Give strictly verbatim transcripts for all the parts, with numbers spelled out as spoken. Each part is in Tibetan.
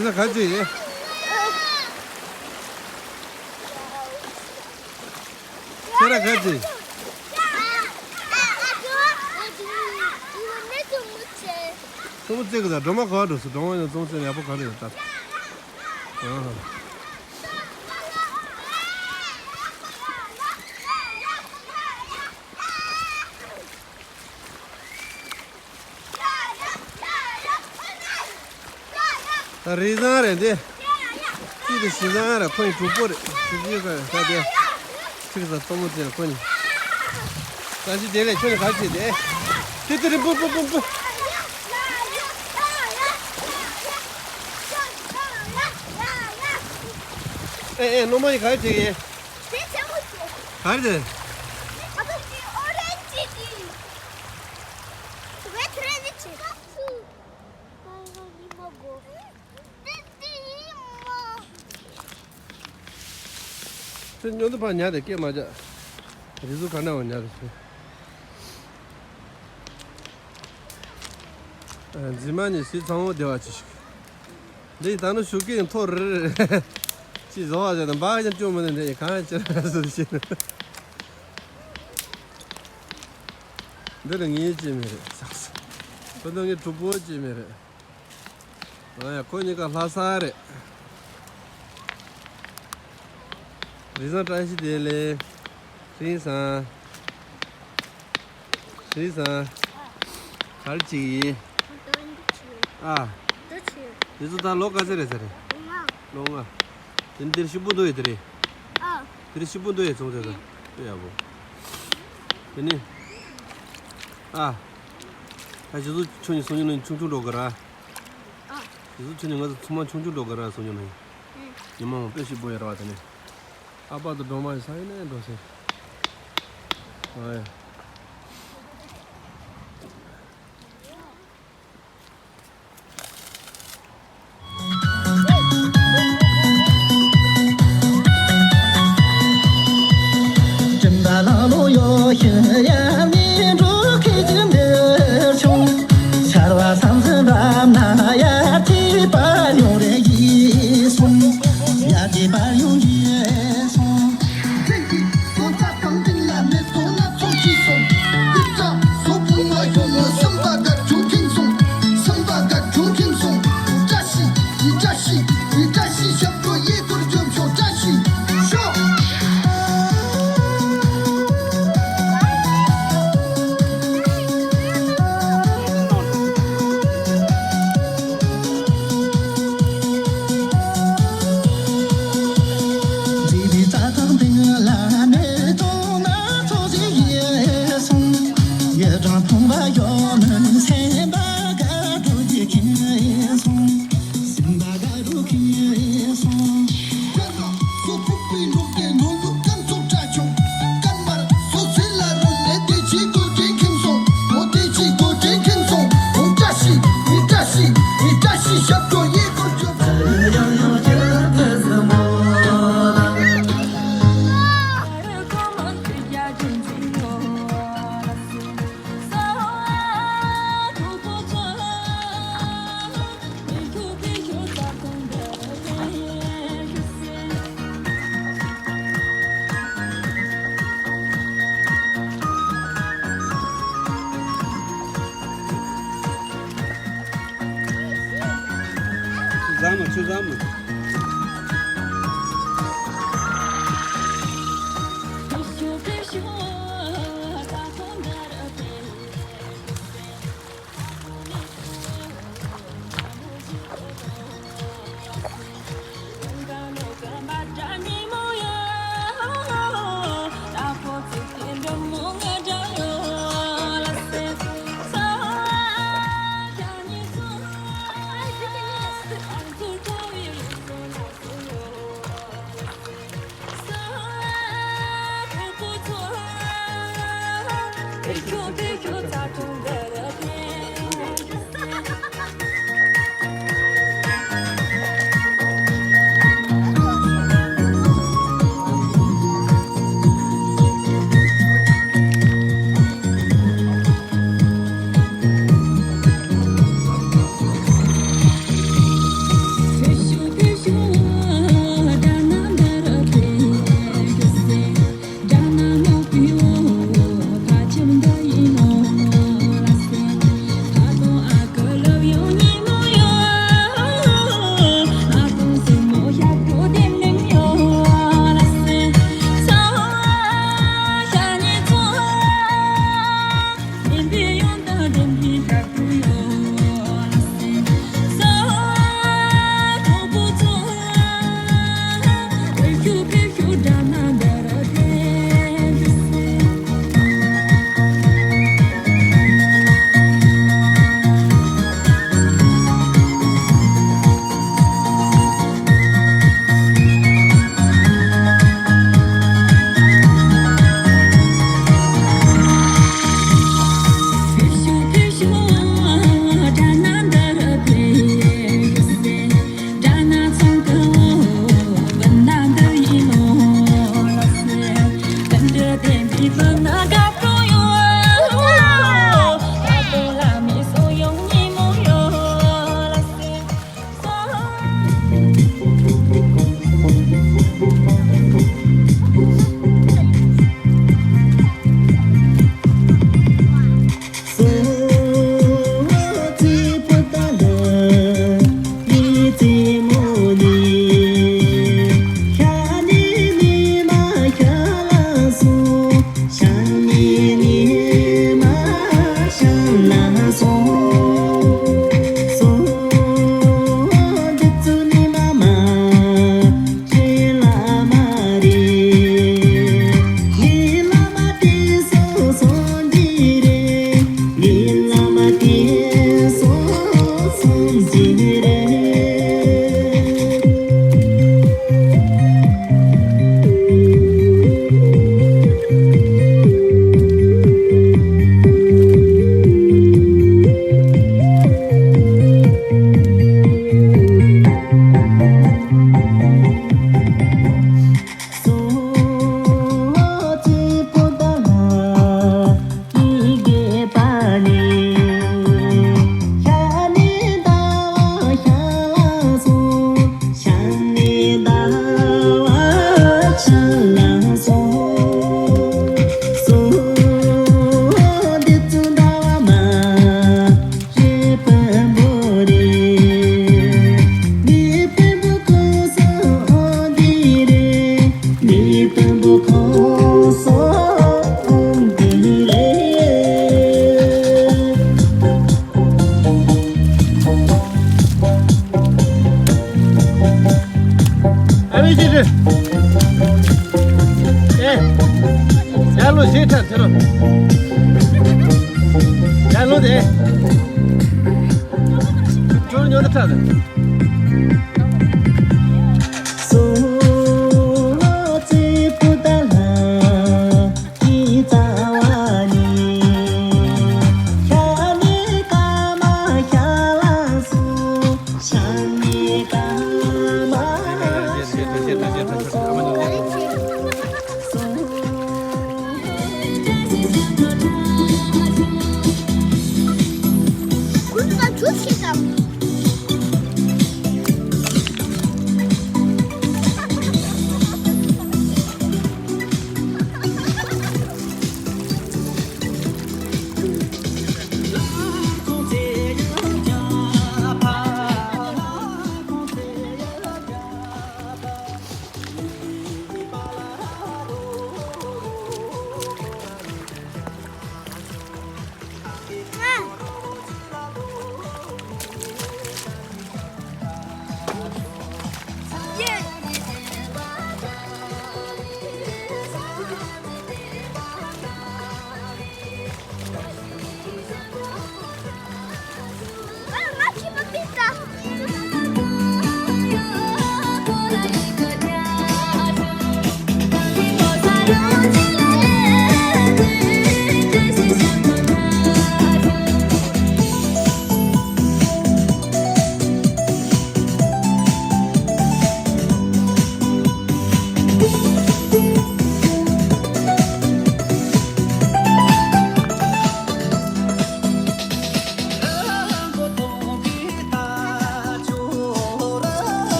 ཁྱེད་རང་ག་ཚོད་ཡིན། ཁྱེད་རང་ག་ཚོད་ཡིན། རྩེད་མོ་རྩེ་གི་ད་སྒྲོལ་མ་ག་པར་འགྲོ་སོང་། སྒྲོལ་མ་ཡང་རྩེད་མོ་རྩེ་ཡག་པོ་ག་རེ་ཡོད་ད། ཨ། ད་རི་བཟང་རེད་འདི། ཅི་དེ་ཞི་བཟང་རེད། ཁོ་ཡི་གྲོགས་པོ་རེད། ཞི་བཟང་ག་ས་དེ། ཁྲིག་ས་སྟོན་མོ་ཅན་ཁོ་ནི། ད་ཅི་དེ་ལས་ཁྱོད་ནི་ག་ཅི་དེ། དེ་དེ་རེད། པུ་པུ་པུ་པུ། ཨེ་ཨེ་ནོ་མ་ཡི་ག་ཅི་ཡིན། ག་རེད་དེ། ཁྱོད་སྨྱོ་འདི་ཕར་ཉར་དེ་སྐད་མ་རྒྱག་རི་ཟུར་ག་ན་བ་ཉར་དེ་ཚོད། རྫི་མ་ནི་སི་ཚང་བོ་བདེ་བ་ཅི་ཞིག་འདི་ད་ནུ་ཞུ་སྐད་མཐོ་རི་རི། ཅི་བཟོ་བ་ཟེར་ན་འབག་ཀྱང་སྐྱོ་མི་འདུག་འདི་གང་ཡང་ཅི་ར་ཟེར་ཞེ་ན། འདི་ལ་ངའི་སྐྱེ་མི་རེད། ཁོ་ཚོ་ངའི་གྲོགས་པོ་སྐྱེ་མི་རེད། ཨ་ཡ། ཁོ་གཉིས་ཀ་ལྷ་ས་རེད། རི་བཟང་བཀྲ་ཤིས་བདེ་ལེགས། རི་བཟང་། རི་བཟང་། ག་རེ་བྱེད་ཀྱི་ཡིན། ཨ། དེ་ཚོ་ད་ལོ་ག་ཚོད་རེད་ཟེར་རེད། ལོ་ལྔ། དེ་ནི་དེར་ཤི་པོ་འདུག་ཡོད་དེ་རེད། དེར་ཤི་པོ་འདུག་ཡོད་ཚོང་ཚོད་ད། ཨེ་ཡག་པོ། དེ་ནི། ཨ། ད་ཇི་ཟུ་ཁྱོད་ནི་སོང་ཉིན་ནི་ཆུང་ཆུང་འགྲོ་གི་ར། ཇི་ཟུ་ཁྱོད་ནི་ང་ཚོ་ཚང་མ་ཆུང་ཆུང་འགྲོ་གི་ར་སོང་ཉིན་ནི། ཉི་མ་མང་པོ་ཤི་པོ་ཡོད་ར་བ་དེ་ནི། ཨ་ཕ་དང་སྒྲོལ་མ་ཡི་ས་ཡིན་ནའི་འགྲོ་ཟེར། ཨ་ཡ། ཟ་མ་ཆུ་ཟ་མ། ཨ་མའི་ཅི་ཅི། ཨེ། ཡར་ལོངས་ཞེས་ཁྲ་ཚེ་རོ། ཡར་ལོངས་ཏེ། ཁྱོད་ཉོ་ད་ཁྲ་ཟེར།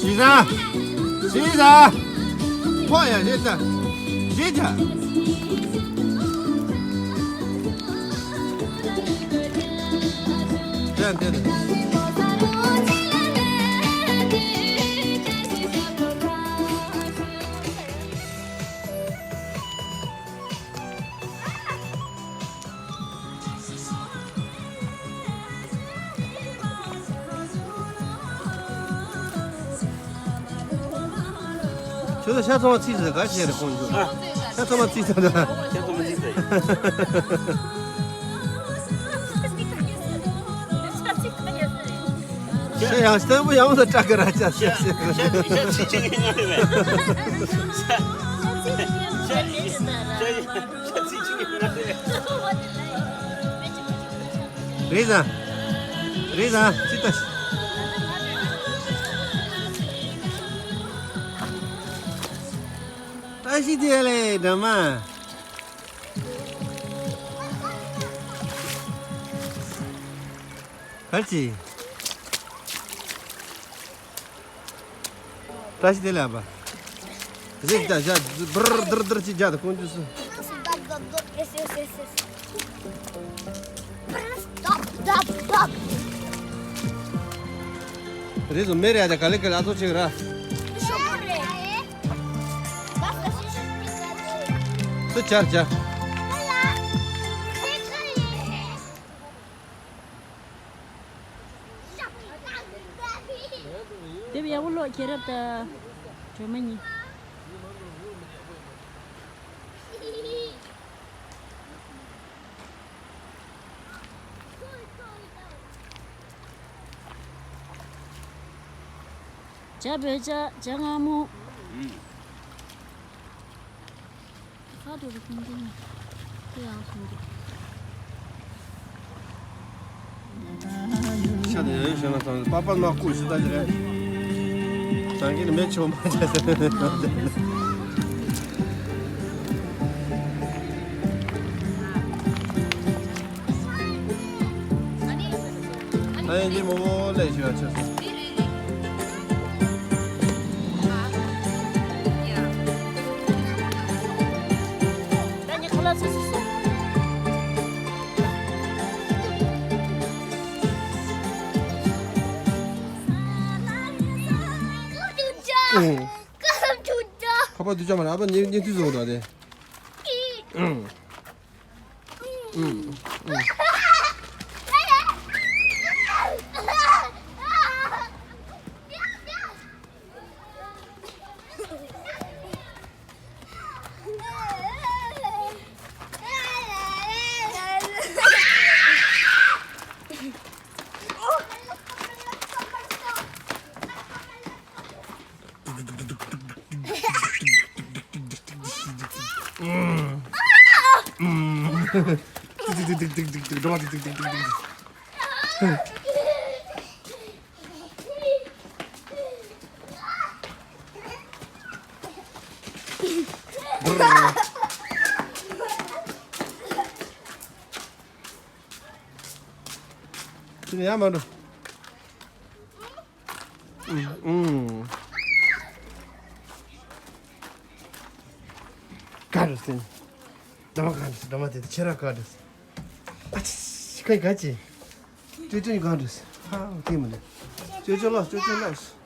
ཞི་ས། ཞི་ས། ཕོ་ཡ་ཞི་ས། ཞི་ས། དེ་དེ་དེ། ཁྱོད་ཚོ་ཤ་ཚ་བ་ཚིག་ཟེར་ག་བྱས་རེད་ཁོང་ཚོ། ཤ་ཚ་བ་ཚིག་ཟེར་ད། ཤ་ཚ་བ་ཚིག་ཟེར། ཤ་ཡང་སྟན་པོ་ཡང་ལ་སྐྲག་གི་ར་ཅག་ཤ་ཤ་ཤ་ཤ་ཚིག་ཅིག་ཡིན་ན་རེད་པས། ཤ་ཤ་ཤ་ཚིག་ཅིག་ཡིན་ན་རེད། རེད་ཟ། རེད་ཟ། ཅི་ལྟ། བཀྲ་ཤིས་བདེ་ལེགས་སྒྲོལ་མ། གར་གྱིས། བཀྲ་ཤིས་བདེ་ལེགས་པ། རེད་ད་བཞག་བར་དར་དར་ཅིག་རྒྱག་ད་ཀོང་ཇུ་སུ། རེད་སོ་མེ་རེད་ད་ག་ལེ་ག་ལེ་ཨ་ཚོ་ཆེ་གི་ར། སུ་ཆར་ཆ། དེབ་ཡག་པོ་ཀློག་ཁྱེད་རབ་ད། སྒྲོལ་མ་གཉིས། བྱ་བོད་བྱ་བྱ་ངར་མོ། ཁ་དྲོ་རུ་ཁུང་ཁུང་ནས་དེ་ཡང་སོང་འདུག་ཤ་དེ་ཡོད་ཤ་ན་ཚང་པ་པ་ནག་ཀུ་ཤི་ད་ཅི་རེད། སང་གིན་མེ་ཆོ་མ་ཅེ་ས་ནི་ནོ་ཅེ། ཨ་ཡེ་འདི་མོ་མོ་ལས་ཤི་བ་ཆེ་སོང་། ཁ་པར་དུས་ཆ་མ་རེད། ཨ་ཕ་ཉན་ཉན་དུས་བཟོ་འདྲ་དེ། དེ་ནས་ཡར་མར་འགྲོ། ཨུམ། ག་རེ་ཟེར། འདྲ་མ་ག་རེ་ཟེར། འདྲ་མ་དེ་ཁྱེད་རང་ག་རེ་ཟེར། ཨ་ཙི། ཁོས་ག་ཅི། ཅོ་ཅོ་ཡིན་ག་རེ་ཟེར། ཧ་དེ་མི་འདུག་ཅོ་ཅོ་ལགས། ཅོ་ཅོ་ལགས།